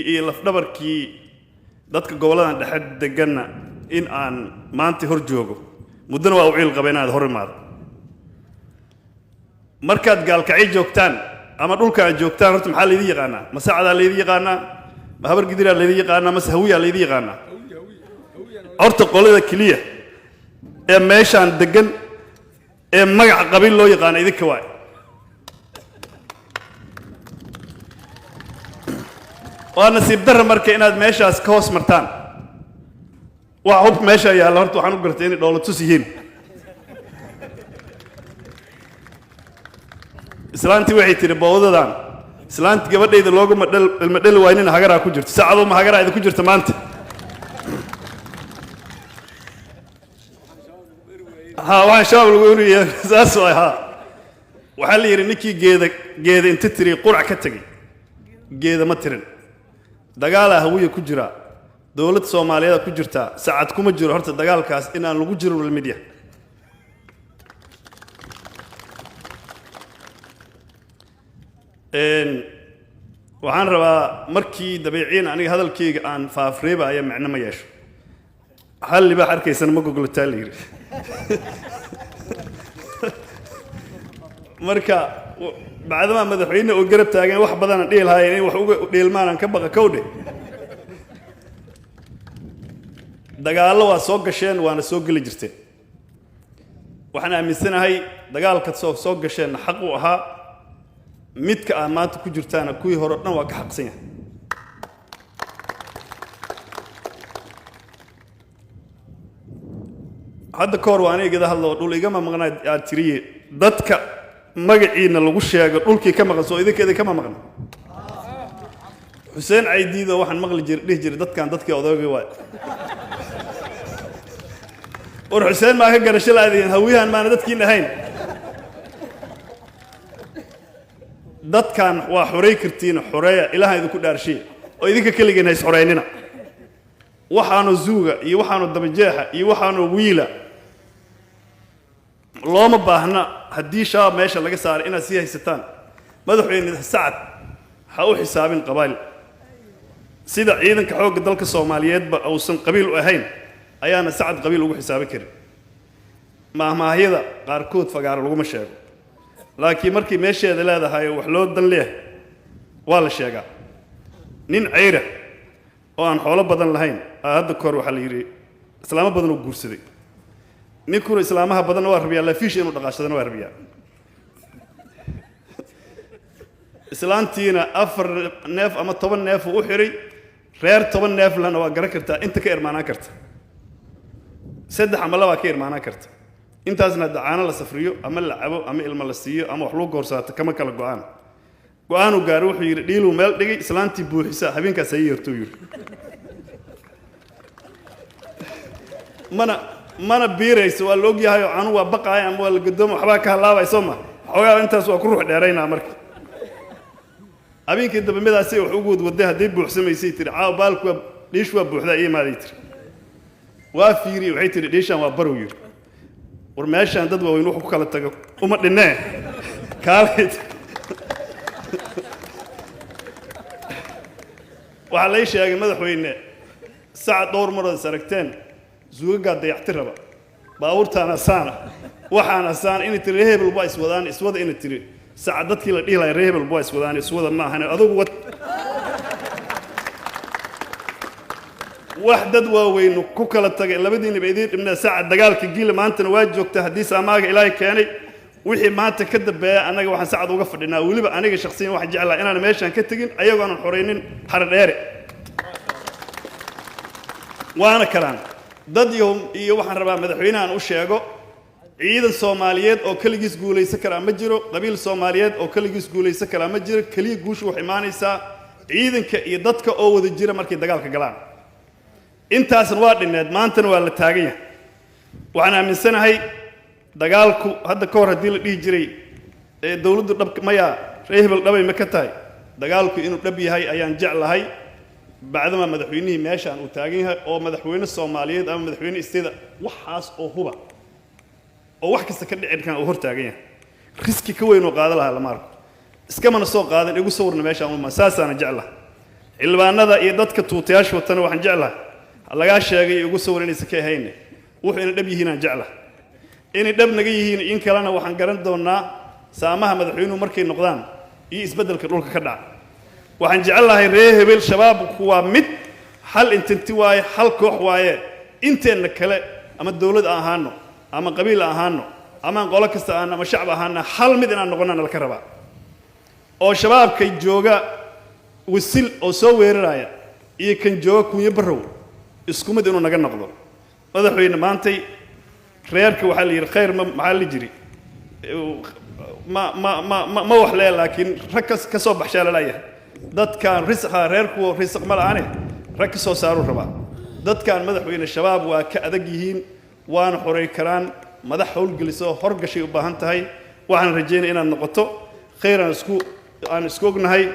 Iyo lafdhabarkii dadka gobolladan dhexe deganna in aan maanta hor joogo, muddona waa u ciil qaba inaad hor imaado. Markaad Gaalkacyo joogtaan ama dhulka aad joogtaan, horta maxaa laydin yaqaanaa? Ma Sacadaa laydin yaqaanaa, ma Habar Gidiraa laydin yaqaanaa, mase Hawiyaa laydin yaqaanaa? Horta qolada keliya ee meeshaan degan ee magaca qabiil loo yaqaana idinka waay. Waa nasiib darra marka inaad meeshaas ka hoos martaan. Waxa hubka meeshaa yaalla horta waxaan u gartay inay dhoolatus yihiin. Islaantii waxay tihi bowdadan islaanti gabadhayda looguma dhal ilma dhali waynina hagaraa ku jirto. Sacadoo ma hagaraa idinku jirta maanta? Ha, waxaan Shabaab lagu uriyay saas waay. Ha, waxaa la yidhi ninkii geeda geeda inta tiri qurac ka tegey, geeda ma tirin. Dagaalaa Hawiya ku jira, dowlad Soomaaliyeed ku jirtaa, Sacad kuma jiro. Horta dagaalkaas inaan lagu jirin la mid yahay. Waxaan rabaa markii dabeeciin aniga hadalkayga aan faafreebaya micno ma yeesho. Hal libaax arkaysana ma gogolataa la yidhi. Marka bacdamaa madaxweyne oo garab taagan wax badanaan dhihi lahaayeen in wax uga dhiilmaanaan ka baqa kowdhe. Dagaallo waa soo gasheen, waana soo geli jirteen. Waxaan aaminsanahay dagaalka soo gasheenna xaq u ahaa, midka aad maanta ku jirtaana kuwii hore o dhan waa ka xaqsan yahay. Hadda ka hor waa aniga igada hadlo, dhul igama maqnaa aad tiriye. Dadka magaciina lagu sheego dhulkii ka maqan soo idinka idinkama maqna. Xuseen Caydiido waxaan maqli jiray dhihi jiray dadkan dadkii odoogay waay. War Xuseen maa ka garasho laadiin? Hawiyahan maana dadkiin ahayn? Dadkan waa xorey kartiin, xoreeya. Ilaahan idinku dhaarshiya oo idinka keligeen hays xoreynina. Waxaanu zuuga iyo waxaanu dabajeexa iyo waxaanu wiila looma baahna. Haddii Shabaab meesha laga saaray inaad sii haysataan. Madaxweyne Sacad ha u xisaabin qabaayl. Sida ciidanka xoogga dalka Soomaaliyeedba uusan qabiil u ahayn ayaana Sacad qabiil ugu xisaabin karin. Maahmaahyada qaarkood fagaaro laguma sheego, laakiin markii meesheeda leedahay wax loo dan leeyahay waa la sheegaa. Nin ceyra oo aan xoolo badan lahayn aa hadda kahor waxaa la yidhi islaamo badan oo guursaday. Ninkuna islaamaha badanna waa rabiyaa, laafiisha inuu dhaqaashadana waa rabiyaa. Islaantiina 4 neef ama 10 neef uu u xiray. Reer 10 neef lehna waa garan kartaa inta ka irmaanaan karta, saddex ama labaa ka irmaanaan karta. Intaasna hadda caano la safriyo ama la cabo ama ilmo la siiyo ama wax lagu goorsaato kama kala go-aan. Go-aanuu gaaray, wuxuu yidhi dhiiluu meel dhigay, islaantii buuxisa habeenkaas ha ii yartuu yidhi. Mana biirayso, waa la ogyahay oo canu waa baqaaya ama waa la gadooma, waxbaa ka halaabay soo ma xoogaa. Intaas waa ku ruux dheeraynaa. Marka habeenkii dambe midaasay wax ugu wadwaday, hadday buuxsamaysay tiri, caawa baalku waa dhiish waa buuxdaa ii imaaday tiri. Waa fiiri, waxay tiri dhiishaan waa barow yidhi. War meeshaan dad waaweyn wuxuu ku kala tago uma dhinnee, kaalay. Waxaa lay sheegay madaxweyne Sacad dhowr marood is aragteen, zuugagaa dayacti raba, baabuurtaana saana, waxaana saana, inay tiri ree hebel waa iswadaan iswada. Inay tiri Sacad dadkii la dhihi lahaa ree hebel waa iswadaan iswada ma ahane adugu wad. Wax dad waaweyn ku kala tagay labadiinaba idiin dhibnaa. Sacad dagaalka gila maantana waa joogta haddii saamaaga Ilaahay keenay. Wixii maanta ka dambeeya annaga waxaan Sacad uga fadhinaa, weliba aniga shakhsiyan waxaan jeclaha inaan meeshaan ka tegin ayagoo aanan xoraynin Xaradheere. Waana karaan dad iyo waxaan rabaa madaxweynahan u sheego, ciidan Soomaaliyeed oo keligiis guulaysan karaa ma jiro, qabiil Soomaaliyeed oo keligiis guulaysan karaa ma jiro. Keliya guushu waxay imaanaysaa ciidanka iyo dadka oo wada jira markay dagaalka galaan. Intaasna waa dhineed, maantana waa la taagan yahay. Waxaan aaminsanahay dagaalku hadda ka hor haddii la dhihi jiray ee dowladdu dhab maya, ree hebel dhabay ma ka tahay, dagaalku inuu dhab yahay ayaan jeclahay. Bacdamaa madaxweynihii meeshaan uu taagan yahay oo madaxweyne Soomaaliyeed ama madaxweyne isteeda, waxaas oo huba oo wax kasta ka dhici kan uu hor taagan yahay, riski ka weyn oo qaada lahaa lama arko, iskamana soo qaadan. Igu sawirna meeshaan uma saasaana jeclahay. Xildhibaanada iyo dadka tuutayaasha watana waxaan jeclahay lagaa sheegay ugu sawir inaysan ka ahayne, wuxuu ina dhab yihiin aan jeclahay. Inay dhab naga yihiin in kalena waxaan garan doonaa saamaha madaxweynuhu markay noqdaan iyo isbeddelka dhulka ka dhaca. Waxaan jecel lahay reer hebel, Shabaabku waa mid, hal entity waaye, hal koox waaye. Inteenna kale, ama dowlad aan ahaano ama qabiil aan ahaano ama aan qolo kasta ahaano ama shacab ahaano, hal mid inaan noqonnana laka rabaa, oo Shabaabka jooga Wasil oo soo weeraraya iyo kan jooga Kunyo Barrow isku mid inuu naga noqdo. Madaxweyne, maantay reerka waxaa la yidhi khayr ma maxaa la jiri ma wax lee, laakiin rag ka soo baxshaa lalayahay. Dadkan risqa reerku risq ma la'ane, rag ka soo saaruu rabaa dadkan. Madaxweyne, Shabaab waa ka adag yihiin, waana xoray karaan. Madax howlgeliso horgashay u baahan tahay. Waxaan rajaynaya inaad noqoto. Khayr aan isku ognahay.